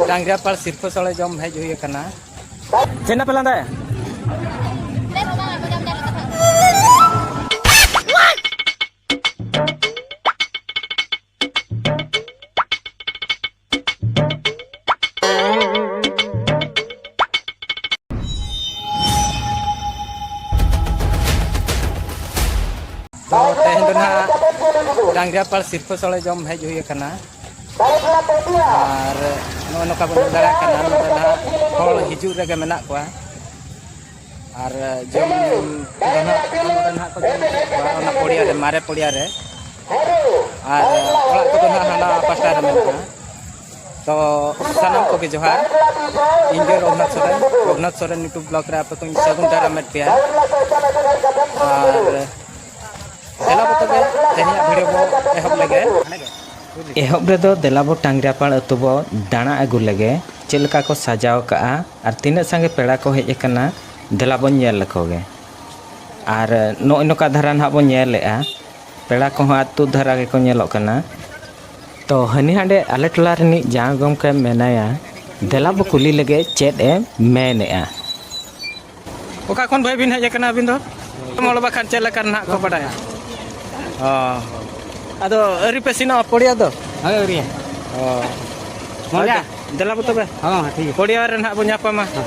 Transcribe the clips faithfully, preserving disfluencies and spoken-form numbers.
ᱰᱟᱝᱨᱤᱭᱟᱯᱟᱲ ᱥᱤᱨᱯᱟᱹ ᱥᱚᱲᱮ ᱡᱚᱢ ᱦᱮᱡ ᱦᱩᱭ ᱟᱠᱟᱱᱟ᱾ ᱪᱮᱫ ᱨᱮᱱᱟᱜ ᱯᱮ ᱞᱟᱸᱫᱟᱭᱟ? ᱛᱚ ᱛᱮᱦᱮᱧ ᱫᱚ ᱱᱟᱦᱟᱜ ᱰᱟᱝᱨᱤᱭᱟᱯᱟᱲ ᱥᱤᱨᱯᱟᱹ ᱥᱚᱲᱮ ᱡᱚᱢ ᱦᱮᱡ ᱦᱩᱭ ᱟᱠᱟᱱᱟ᱾ ᱟᱨ ᱱᱚᱜᱼᱚᱭ ᱱᱚᱝᱠᱟ ᱵᱚᱱ ᱧᱮᱞ ᱫᱟᱲᱮᱭᱟᱜ ᱠᱟᱱᱟ, ᱱᱚᱰᱮ ᱱᱟᱦᱟᱜ ᱦᱚᱲ ᱦᱤᱡᱩᱜ ᱨᱮᱜᱮ ᱢᱮᱱᱟᱜ ᱠᱚᱣᱟ᱾ ᱟᱨ ᱡᱚᱢ ᱧᱩ ᱫᱚ ᱱᱟᱦᱟᱜ ᱱᱚᱰᱮ ᱱᱟᱦᱟᱜ ᱠᱚ ᱡᱚᱢ ᱦᱚᱪᱚᱭᱮᱫ ᱠᱚᱣᱟ, ᱚᱱᱟ ᱯᱚᱲᱤᱭᱟ ᱨᱮ, ᱢᱟᱨᱮ ᱯᱚᱲᱤᱭᱟ ᱨᱮ᱾ ᱟᱨ ᱚᱲᱟᱜ ᱠᱚᱫᱚ ᱱᱟᱦᱟᱜ ᱦᱟᱱᱟ ᱯᱟᱥᱴᱟ ᱨᱮ ᱢᱮᱱᱟᱜᱼᱟ᱾ ᱛᱚ ᱥᱟᱱᱟᱢ ᱠᱚᱜᱮ ᱡᱚᱦᱟᱨ᱾ ᱤᱧ ᱜᱮ ᱨᱚᱜᱷᱩᱱᱟᱛᱷ ᱥᱚᱨᱮᱱ, ᱨᱚᱜᱷᱩᱱᱟᱛᱷ ᱥᱚᱨᱮᱱ YouTube vlog ᱨᱮ ᱟᱯᱮ ᱠᱚᱧ ᱥᱟᱹᱜᱩᱱ ᱫᱟᱨᱟᱢᱮᱫ ᱯᱮᱭᱟ᱾ ᱟᱨ ᱫᱮᱞᱟ ᱵᱚ ᱛᱚᱵᱮ ᱛᱮᱦᱮᱧᱟᱜ video ᱵᱚ ᱮᱦᱚᱵ ᱞᱮᱜᱮ᱾ ᱮᱦᱚᱵ ᱨᱮᱫᱚ ᱫᱮᱞᱟ ᱵᱚ ᱴᱟᱝᱜᱽᱨᱤᱭᱟᱯᱟᱲ ᱟᱹᱛᱩ ᱵᱚ ᱫᱟᱬᱟ ᱟᱹᱜᱩ ᱞᱮᱜᱮ, ᱪᱮᱫ ᱞᱮᱠᱟ ᱠᱚ ᱥᱟᱡᱟᱣ ᱠᱟᱜᱼᱟ ᱟᱨ ᱛᱤᱱᱟᱹᱜ ᱥᱟᱸᱜᱮ ᱯᱮᱲᱟ ᱠᱚ ᱦᱮᱡ ᱟᱠᱟᱱᱟ, ᱫᱮᱞᱟ ᱵᱚᱱ ᱧᱮᱞ ᱞᱮᱠᱚ ᱜᱮ᱾ ᱟᱨ ᱱᱚᱜᱼᱚᱭ ᱱᱚᱝᱠᱟ ᱫᱷᱟᱨᱟ ᱱᱟᱦᱟᱜ ᱵᱚᱱ ᱧᱮᱞᱮᱜᱼᱟ, ᱯᱮᱲᱟ ᱠᱚᱦᱚᱸ ᱟᱹᱛᱩ ᱫᱷᱟᱨᱟ ᱜᱮᱠᱚ ᱧᱮᱞᱚᱜ ᱠᱟᱱᱟ᱾ ᱛᱚ ᱦᱟᱹᱱᱤ ᱦᱟᱸᱰᱮ ᱟᱞᱮ ᱴᱚᱞᱟ ᱨᱤᱱᱤᱡ ᱡᱟᱶᱟᱭ ᱜᱚᱢᱠᱮ ᱢᱮᱱᱟᱭᱟ, ᱫᱮᱞᱟ ᱵᱚ ᱠᱩᱞᱤ ᱞᱮᱜᱮ ᱪᱮᱫ ᱮ ᱢᱮᱱᱮᱜᱼᱟ᱾ ᱚᱠᱟ ᱠᱷᱚᱱ ᱵᱷᱟᱹᱭ ᱵᱤᱱ ᱦᱮᱡ ᱟᱠᱟᱱᱟ ᱟᱹᱵᱤᱱ ᱫᱚ? ᱢᱚᱲ ᱵᱟᱠᱷᱟᱱ ᱪᱮᱫ ᱞᱮᱠᱟ ᱱᱟᱦᱟᱜ ᱠᱚ ᱵᱟᱰᱟᱭᱟ? ᱚ, ᱟᱫᱚ ᱟᱹᱣᱨᱤ ᱯᱮ ᱥᱮᱱᱚᱜᱼᱟ ᱯᱚᱲᱤᱭᱟ ᱫᱚ? ᱦᱳᱭ, ᱟᱹᱣᱨᱤ᱾ ᱚ, ᱢᱚᱡᱟ᱾ ᱫᱮᱞᱟ ᱵᱚ ᱛᱚᱵᱮ᱾ ᱦᱚᱸ, ᱦᱚᱸ, ᱴᱷᱤᱠ ᱜᱮᱭᱟ᱾ ᱯᱚᱲᱤᱭᱟ ᱨᱮ ᱱᱟᱦᱟᱜ ᱵᱚ ᱧᱟᱯᱟᱢᱟ᱾ ᱦᱚᱸ᱾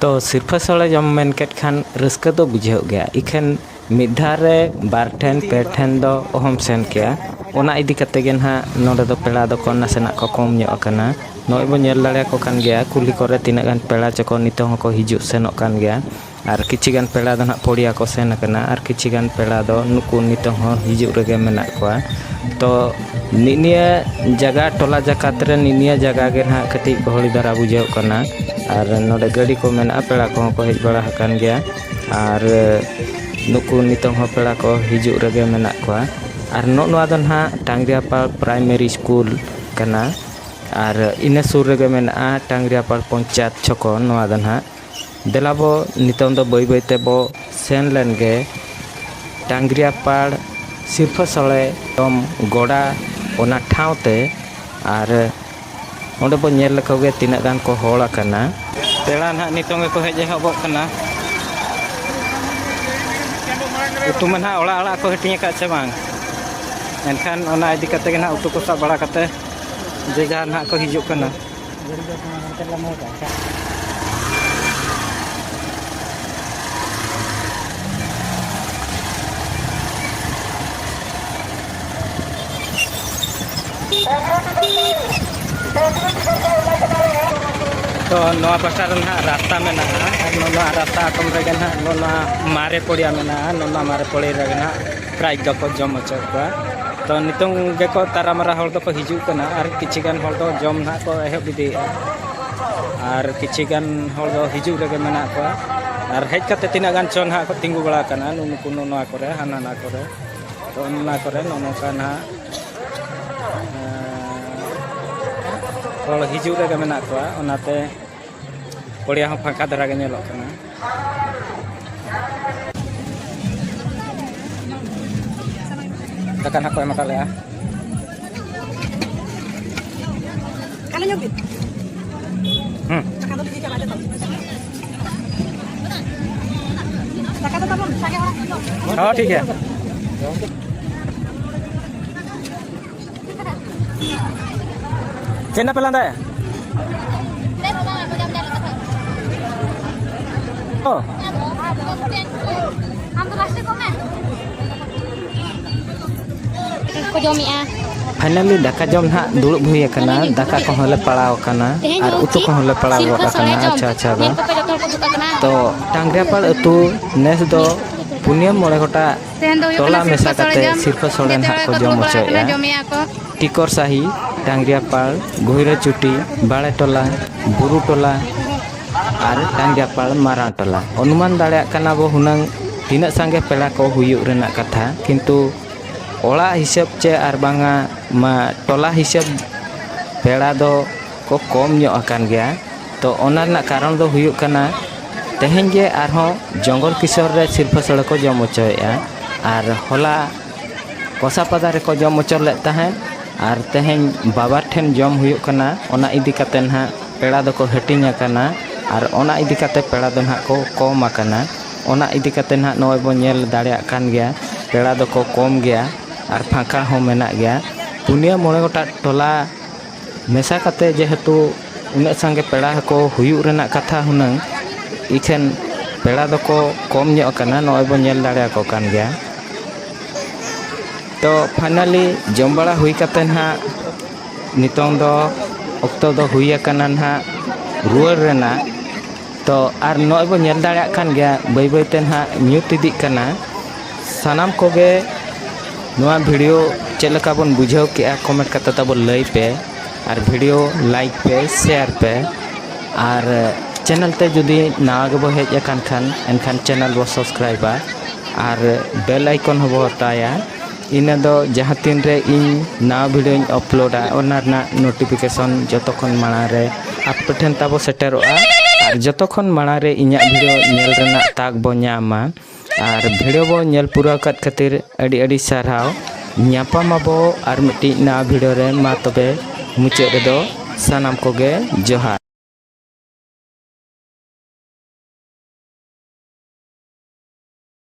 ᱛᱚ ᱥᱤᱨᱯᱷᱟᱹ ᱥᱚᱲᱮ ᱡᱚᱢ ᱢᱮᱱ ᱠᱮᱫ ᱠᱷᱟᱱ ᱨᱟᱹᱥᱠᱟᱹ ᱫᱚ ᱵᱩᱡᱷᱟᱹᱜ ᱜᱮᱭᱟ, ᱤᱠᱷᱟᱹᱱ ᱢᱤᱫ ᱫᱷᱟᱣ ᱨᱮ ᱵᱟᱨ ᱴᱷᱮᱱ ᱯᱮ ᱴᱷᱮᱱ ᱫᱚ ᱚᱦᱚᱢ ᱥᱮᱱ ᱠᱮᱭᱟ᱾ ᱚᱱᱟ ᱤᱫᱤ ᱠᱟᱛᱮ ᱜᱮ ᱱᱟᱦᱟᱜ ᱱᱚᱰᱮ ᱫᱚ ᱯᱮᱲᱟ ᱫᱚᱠᱚ ᱱᱟᱥᱮᱱᱟᱜ ᱠᱚ ᱠᱚᱢ ᱧᱚᱜ ᱟᱠᱟᱱᱟ᱾ ᱱᱚᱜᱼᱚᱭ ᱵᱚᱱ ᱧᱮᱞ ᱫᱟᱲᱮᱭᱟᱠᱚ ᱠᱟᱱ ᱜᱮᱭᱟ, ᱠᱩᱞᱦᱤ ᱠᱚᱨᱮ ᱛᱤᱱᱟᱹᱜ ᱜᱟᱱ ᱯᱮᱲᱟ ᱪᱚᱠᱚ ᱱᱤᱛᱚᱝ ᱦᱚᱸᱠᱚ ᱦᱤᱡᱩᱜ ᱥᱮᱱᱚᱜ ᱠᱟᱱ ᱜᱮᱭᱟ᱾ ᱟᱨ ᱠᱤᱪᱷᱤ ᱜᱟᱱ ᱯᱮᱲᱟ ᱫᱚ ᱱᱟᱦᱟᱜ ᱯᱚᱲᱤᱭᱟ ᱠᱚ ᱥᱮᱱ ᱟᱠᱟᱱᱟ, ᱟᱨ ᱠᱤᱪᱷᱤ ᱜᱟᱱ ᱯᱮᱲᱟ ᱫᱚ ᱱᱩᱠᱩ ᱱᱤᱛᱚᱝ ᱦᱚᱸ ᱦᱤᱡᱩᱜ ᱨᱮᱜᱮ ᱢᱮᱱᱟᱜ ᱠᱚᱣᱟ᱾ ᱛᱚ ᱱᱤᱜ ᱱᱤᱭᱟᱹ ᱡᱟᱭᱜᱟ, ᱴᱚᱞᱟ ᱡᱟᱠᱟᱛ ᱨᱮ ᱱᱤᱜ ᱱᱤᱭᱟᱹ ᱡᱟᱭᱜᱟ ᱜᱮ ᱱᱟᱦᱟᱜ ᱠᱟᱹᱴᱤᱡ ᱜᱚᱦᱚᱲᱤ ᱫᱷᱟᱨᱟ ᱵᱩᱡᱷᱟᱹᱜ ᱠᱟᱱᱟ᱾ ᱟᱨ ᱱᱚᱰᱮ ᱜᱟᱹᱰᱤ ᱠᱚ ᱢᱮᱱᱟᱜᱼᱟ, ᱯᱮᱲᱟ ᱠᱚᱦᱚᱸ ᱠᱚ ᱦᱮᱡ ᱵᱟᱲᱟ ᱟᱠᱟᱱ ᱜᱮᱭᱟ᱾ ᱟᱨ ᱱᱩᱠᱩ ᱱᱤᱛᱚᱝ ᱦᱚᱸ ᱯᱮᱲᱟ ᱠᱚ ᱦᱤᱡᱩᱜ ᱨᱮᱜᱮ ᱢᱮᱱᱟᱜ ᱠᱚᱣᱟ᱾ ᱟᱨ ᱱᱚᱜᱼᱚ ᱱᱚᱣᱟ ᱫᱚ ᱱᱟᱦᱟᱜ ᱴᱟᱝᱜᱽᱨᱤᱭᱟᱯᱟᱲ ᱯᱨᱟᱭᱢᱟᱨᱤ ᱥᱠᱩᱞ ᱠᱟᱱᱟ᱾ ᱟᱨ ᱤᱱᱟᱹ ᱥᱩᱨ ᱨᱮᱜᱮ ᱢᱮᱱᱟᱜᱼᱟ ᱴᱟᱝᱜᱽᱨᱤᱭᱟᱯᱟᱲ ᱯᱚᱧᱪᱟᱭᱮᱛ ᱪᱷᱚᱠᱚ᱾ ᱱᱚᱣᱟ ᱫᱚ ᱱᱟᱦᱟᱜ ᱫᱮᱞᱟ ᱵᱚ ᱱᱤᱛᱚᱝ ᱫᱚ ᱵᱟᱹᱭ ᱵᱟᱹᱭ ᱛᱮᱵᱚ ᱥᱮᱱ ᱞᱮᱱ ᱜᱮ ᱴᱟᱝᱜᱽᱨᱤᱭᱟᱯᱟᱲ ᱥᱤᱨᱯᱷᱟᱹ ᱥᱚᱲᱮ ᱡᱚᱢ ᱜᱚᱰᱟ, ᱚᱱᱟ ᱴᱷᱟᱶ ᱛᱮ᱾ ᱟᱨ ᱚᱸᱰᱮ ᱵᱚᱱ ᱧᱮᱞ ᱞᱮᱠᱚ ᱜᱮ ᱛᱤᱱᱟᱹᱜ ᱜᱟᱱ ᱠᱚ ᱦᱚᱲ ᱟᱠᱟᱱᱟ᱾ ᱯᱮᱲᱟ ᱱᱟᱦᱟᱜ ᱱᱤᱛᱚᱝ ᱜᱮᱠᱚ ᱦᱮᱡ ᱮᱦᱚᱵᱚᱜ ᱠᱟᱱᱟ᱾ ᱩᱛᱩ ᱢᱟ ᱱᱟᱦᱟᱜ ᱚᱲᱟᱜ ᱚᱲᱟᱜ ᱠᱚ ᱦᱟᱹᱴᱤᱧ ᱟᱠᱟᱫ ᱪᱮ ᱵᱟᱝ, ᱮᱱᱠᱷᱟᱱ ᱚᱱᱟ ᱤᱫᱤ ᱠᱟᱛᱮ ᱜᱮ ᱱᱟᱦᱟᱜ ᱩᱛᱩ ᱠᱚ ᱥᱟᱵ ᱵᱟᱲᱟ ᱠᱟᱛᱮ ᱡᱮ ᱡᱟᱦᱟᱸ ᱱᱟᱦᱟᱜ ᱠᱚ ᱦᱤᱡᱩᱜ ᱠᱟᱱᱟ᱾ ᱛᱚ ᱱᱚᱣᱟ ᱯᱟᱥᱴᱟ ᱨᱮ ᱱᱟᱦᱟᱜ ᱨᱟᱥᱛᱟ ᱢᱮᱱᱟᱜᱼᱟ, ᱟᱨ ᱱᱚᱣᱟ ᱨᱟᱥᱛᱟ ᱟᱛᱚᱢ ᱨᱮᱜᱮ ᱱᱟᱦᱟᱜ ᱱᱚᱣᱟ ᱢᱟᱨᱮ ᱯᱚᱲᱤᱭᱟ ᱢᱮᱱᱟᱜᱼᱟ᱾ ᱱᱚᱣᱟ ᱢᱟᱨᱮ ᱯᱚᱲᱤᱭᱟ ᱨᱮᱜᱮ ᱱᱟᱦᱟᱜ ᱯᱨᱟᱭᱤᱡᱽ ᱫᱚᱠᱚ ᱡᱚᱢ ᱦᱚᱪᱚᱭᱮᱫ ᱠᱚᱣᱟ᱾ ᱛᱚ ᱱᱤᱛᱚᱝ ᱜᱮᱠᱚ ᱛᱟᱨᱟᱢᱟᱨᱟ ᱦᱚᱲ ᱫᱚᱠᱚ ᱦᱤᱡᱩᱜ ᱠᱟᱱᱟ, ᱟᱨ ᱠᱤᱪᱷᱤ ᱜᱟᱱ ᱦᱚᱲ ᱫᱚ ᱡᱚᱢ ᱱᱟᱦᱟᱜ ᱠᱚ ᱮᱦᱚᱵ ᱤᱫᱤᱭᱮᱫᱼᱟ, ᱟᱨ ᱠᱤᱪᱷᱤ ᱜᱟᱱ ᱦᱚᱲ ᱫᱚ ᱦᱤᱡᱩᱜ ᱨᱮᱜᱮ ᱢᱮᱱᱟᱜ ᱠᱚᱣᱟ᱾ ᱟᱨ ᱦᱮᱡ ᱠᱟᱛᱮ ᱛᱤᱱᱟᱹᱜ ᱜᱟᱱ ᱪᱚ ᱱᱟᱦᱟᱜ ᱠᱚ ᱛᱤᱸᱜᱩ ᱵᱟᱲᱟ ᱟᱠᱟᱱᱟ, ᱱᱩᱠᱩ ᱱᱚᱣᱟ ᱠᱚᱨᱮ, ᱦᱟᱱᱟ ᱱᱟ ᱠᱚᱨᱮ᱾ ᱛᱚ ᱚᱱᱟ ᱠᱚᱨᱮ ᱱᱚᱜᱼᱚ ᱱᱚᱝᱠᱟ ᱱᱟᱦᱟᱜ, ᱮᱸ, ᱦᱚᱲ ᱦᱤᱡᱩᱜ ᱨᱮᱜᱮ ᱢᱮᱱᱟᱜ ᱠᱚᱣᱟ, ᱚᱱᱟᱛᱮ ᱯᱚᱲᱤᱭᱟ ᱦᱚᱸ ᱯᱷᱟᱸᱠᱟ ᱫᱷᱟᱨᱟ ᱜᱮ ᱧᱮᱞᱚᱜ ᱠᱟᱱᱟ᱾ ᱫᱟᱠᱟ ᱱᱟᱦᱟᱜ ᱠᱚ ᱮᱢ ᱟᱠᱟᱫ ᱞᱮᱭᱟ᱾ ᱦᱩᱸ᱾ ᱦᱚᱸ, ᱴᱷᱤᱠ ᱜᱮᱭᱟ᱾ ᱪᱮᱫ ᱨᱮᱱᱟᱜ ᱯᱮ ᱞᱟᱸᱫᱟᱭᱟ? ᱚ᱾ ᱠᱚ ᱡᱚᱢᱮᱜᱼᱟ᱾ ᱯᱷᱟᱭᱱᱟᱞᱤ ᱫᱟᱠᱟ ᱡᱚᱢ ᱱᱟᱦᱟᱜ ᱫᱩᱲᱩᱵ ᱦᱩᱭ ᱟᱠᱟᱱᱟ᱾ ᱫᱟᱠᱟ ᱠᱚᱦᱚᱸ ᱞᱮ ᱯᱟᱲᱟᱣ ᱟᱠᱟᱱᱟ ᱟᱨ ᱩᱛᱩ ᱠᱚᱦᱚᱸ ᱞᱮ ᱯᱟᱲᱟᱣ ᱜᱚᱫ ᱟᱠᱟᱱᱟ᱾ ᱟᱪᱪᱷᱟ, ᱟᱪᱪᱷᱟ ᱫᱚ᱾ ᱛᱚ, ᱴᱟᱝᱜᱽᱨᱤᱭᱟᱯᱟᱲ ᱟᱹᱛᱩ ᱱᱮᱥ ᱫᱚ ᱯᱩᱱᱭᱟᱹ ᱢᱚᱬᱮ ᱜᱚᱴᱟᱝ ᱴᱚᱞᱟ ᱢᱮᱥᱟ ᱠᱟᱛᱮ ᱥᱤᱨᱯᱟᱹ ᱥᱚᱲᱮ ᱱᱟᱦᱟᱜ ᱠᱚ ᱡᱚᱢ ᱦᱚᱪᱚᱭᱮᱫᱼᱟ᱾ ᱴᱤᱠᱚᱨ ᱥᱟᱦᱤ, ᱴᱟᱝᱜᱽᱨᱤᱭᱟᱯᱟᱲ, ᱜᱚᱦᱤᱨᱟᱹᱪᱩᱴᱤ, ᱵᱟᱲᱮ ᱴᱚᱞᱟ, ᱵᱩᱨᱩ ᱴᱚᱞᱟ ᱟᱨ ᱴᱟᱝᱜᱽᱨᱤᱭᱟᱯᱟᱲ ᱢᱟᱨᱟᱝ ᱴᱚᱞᱟ᱾ ᱚᱱᱩᱢᱟᱱ ᱫᱟᱲᱮᱭᱟᱜ ᱠᱟᱱᱟ ᱵᱚ ᱦᱩᱱᱟᱹᱝ ᱛᱤᱱᱟᱹᱜ ᱥᱟᱸᱜᱮ ᱯᱮᱲᱟ ᱠᱚ ᱦᱩᱭᱩᱜ ᱨᱮᱱᱟᱜ ᱠᱟᱛᱷᱟ, ᱠᱤᱱᱛᱩ ᱚᱲᱟᱜ ᱦᱤᱥᱟᱹᱵ ᱪᱮ ᱟᱨ ᱵᱟᱝᱟ ᱢᱟ ᱴᱚᱞᱟ ᱦᱤᱥᱟᱹᱵ ᱯᱮᱲᱟ ᱫᱚ ᱠᱚ ᱠᱚᱢ ᱧᱚᱜ ᱟᱠᱟᱱ ᱜᱮᱭᱟ᱾ ᱛᱚ ᱚᱱᱟ ᱨᱮᱱᱟᱜ ᱠᱟᱨᱚᱱ ᱫᱚ ᱦᱩᱭᱩᱜ ᱠᱟᱱᱟ, ᱛᱮᱦᱮᱧ ᱜᱮ ᱟᱨᱦᱚᱸ ᱡᱚᱝᱜᱚᱞ ᱠᱤᱥᱳᱨ ᱨᱮ ᱥᱤᱨᱯᱟᱹ ᱥᱚᱲᱮ ᱠᱚ ᱡᱚᱢ ᱦᱚᱪᱚᱭᱮᱫᱼᱟ, ᱟᱨ ᱦᱚᱞᱟ ᱠᱚᱥᱟᱯᱟᱫᱟ ᱨᱮᱠᱚ ᱡᱚᱢ ᱦᱚᱪᱚ ᱞᱮᱫ ᱛᱟᱦᱮᱸᱫ, ᱟᱨ ᱛᱮᱦᱮᱧ ᱵᱟᱵᱟ ᱴᱷᱮᱱ ᱡᱚᱢ ᱦᱩᱭᱩᱜ ᱠᱟᱱᱟ, ᱚᱱᱟ ᱤᱫᱤ ᱠᱟᱛᱮ ᱱᱟᱦᱟᱜ ᱯᱮᱲᱟ ᱫᱚᱠᱚ ᱦᱟᱹᱴᱤᱧ ᱟᱠᱟᱱᱟ ᱟᱨ ᱚᱱᱟ ᱤᱫᱤ ᱠᱟᱛᱮ ᱯᱮᱲᱟ ᱫᱚ ᱱᱟᱦᱟᱜ ᱠᱚ ᱠᱚᱢ ᱟᱠᱟᱱᱟ᱾ ᱚᱱᱟ ᱤᱫᱤ ᱠᱟᱛᱮ ᱱᱟᱦᱟᱜ ᱱᱚᱜᱼᱚᱭ ᱵᱚᱱ ᱧᱮᱞ ᱫᱟᱲᱮᱭᱟᱜ ᱠᱟᱱ ᱜᱮᱭᱟ, ᱯᱮᱲᱟ ᱫᱚᱠᱚ ᱠᱚᱢ ᱜᱮᱭᱟ ᱟᱨ ᱯᱷᱟᱸᱠᱟ ᱦᱚᱸ ᱢᱮᱱᱟᱜ ᱜᱮᱭᱟ᱾ ᱯᱩᱱᱭᱟᱹ ᱢᱚᱬᱮ ᱜᱚᱴᱟᱝ ᱴᱚᱞᱟ ᱢᱮᱥᱟ ᱠᱟᱛᱮ ᱡᱮᱦᱮᱛᱩ ᱩᱱᱟᱹᱜ ᱥᱟᱸᱜᱮ ᱯᱮᱲᱟ ᱦᱚᱸᱠᱚ ᱦᱩᱭᱩᱜ ᱨᱮᱱᱟᱜ ᱠᱟᱛᱷᱟ ᱦᱩᱱᱟᱹᱝ, ᱤᱠᱷᱟᱹᱱ ᱯᱮᱲᱟ ᱫᱚᱠᱚ ᱠᱚᱢ ᱧᱚᱜ ᱟᱠᱟᱱᱟ, ᱱᱚᱜᱼᱚᱭ ᱵᱚᱱ ᱧᱮᱞ ᱫᱟᱲᱮᱭᱟᱠᱚ ᱠᱟᱱ ᱜᱮᱭᱟ᱾ ᱛᱚ finally ᱡᱚᱢ ᱵᱟᱲᱟ ᱦᱩᱭ ᱠᱟᱛᱮ ᱱᱟᱦᱟᱜ ᱱᱤᱛᱚᱝ ᱫᱚ ᱚᱠᱛᱚ ᱫᱚ ᱦᱩᱭ ᱟᱠᱟᱱᱟ ᱱᱟᱦᱟᱜ ᱨᱩᱣᱟᱹᱲ ᱨᱮᱱᱟᱜ᱾ ᱛᱚ ᱟᱨ ᱱᱚᱜᱼᱚᱭ ᱵᱚᱱ ᱧᱮᱞ ᱫᱟᱲᱮᱭᱟᱜ ᱠᱟᱱ ᱜᱮᱭᱟ, ᱵᱟᱹᱭ ᱵᱟᱹᱭ ᱛᱮ ᱱᱟᱦᱟᱜ ᱧᱩᱛ ᱤᱫᱤᱜ ᱠᱟᱱᱟ᱾ ᱥᱟᱱᱟᱢ ᱠᱚᱜᱮ ᱱᱚᱣᱟ video ᱪᱮᱫ ᱞᱮᱠᱟ ᱵᱚᱱ ᱵᱩᱡᱷᱟᱹᱣ ᱠᱮᱜᱼᱟ, comment ᱠᱟᱛᱮ ᱛᱟᱵᱚ ᱞᱟᱹᱭ ᱯᱮ, ᱟᱨ video like ᱯᱮ, share ᱯᱮ, ᱟᱨ channel ᱛᱮ ᱡᱩᱫᱤ ᱱᱟᱣᱟ ᱜᱮᱵᱚ ᱦᱮᱡ ᱟᱠᱟᱱ ᱠᱷᱟᱱ, ᱮᱱᱠᱷᱟᱱ channel ᱵᱚ subscribeᱟ ᱟᱨ bell icon ᱦᱚᱸᱵᱚ ᱚᱛᱟᱭᱟ᱾ ᱤᱱᱟᱹ ᱫᱚ ᱡᱟᱦᱟᱸ ᱛᱤᱱ ᱨᱮ ᱤᱧ ᱱᱟᱣᱟ videoᱧ uploadᱟ, ᱚᱱᱟ ᱨᱮᱱᱟᱜ notification ᱡᱚᱛᱚ ᱠᱷᱚᱱ ᱢᱟᱲᱟᱝ ᱨᱮ ᱟᱯᱮ ᱴᱷᱮᱱ ᱛᱟᱵᱚ ᱥᱮᱴᱮᱨᱚᱜᱼᱟ᱾ ᱟᱨ ᱡᱚᱛᱚ ᱠᱷᱚᱱ ᱢᱟᱲᱟᱝ ᱨᱮ ᱤᱧᱟᱹᱜ video ᱧᱮᱞ ᱨᱮᱱᱟᱜ ᱛᱟᱠ ᱵᱚ ᱧᱟᱢᱟ᱾ ᱟᱨ video ᱵᱚ ᱧᱮᱞ ᱯᱩᱨᱟᱹᱣ ᱟᱠᱟᱫ ᱠᱷᱟᱹᱛᱤᱨ ᱟᱹᱰᱤ ᱟᱹᱰᱤ ᱥᱟᱨᱦᱟᱣ᱾ ᱧᱟᱯᱟᱢ ᱟᱵᱚ ᱟᱨ ᱢᱤᱫᱴᱤᱡ ᱱᱟᱣᱟ video ᱨᱮ᱾ ᱢᱟ ᱛᱚᱵᱮ ᱢᱩᱪᱟᱹᱫ ᱨᱮᱫᱚ ᱥᱟᱱᱟᱢ ᱠᱚᱜᱮ ᱡᱚᱦᱟᱨ᱾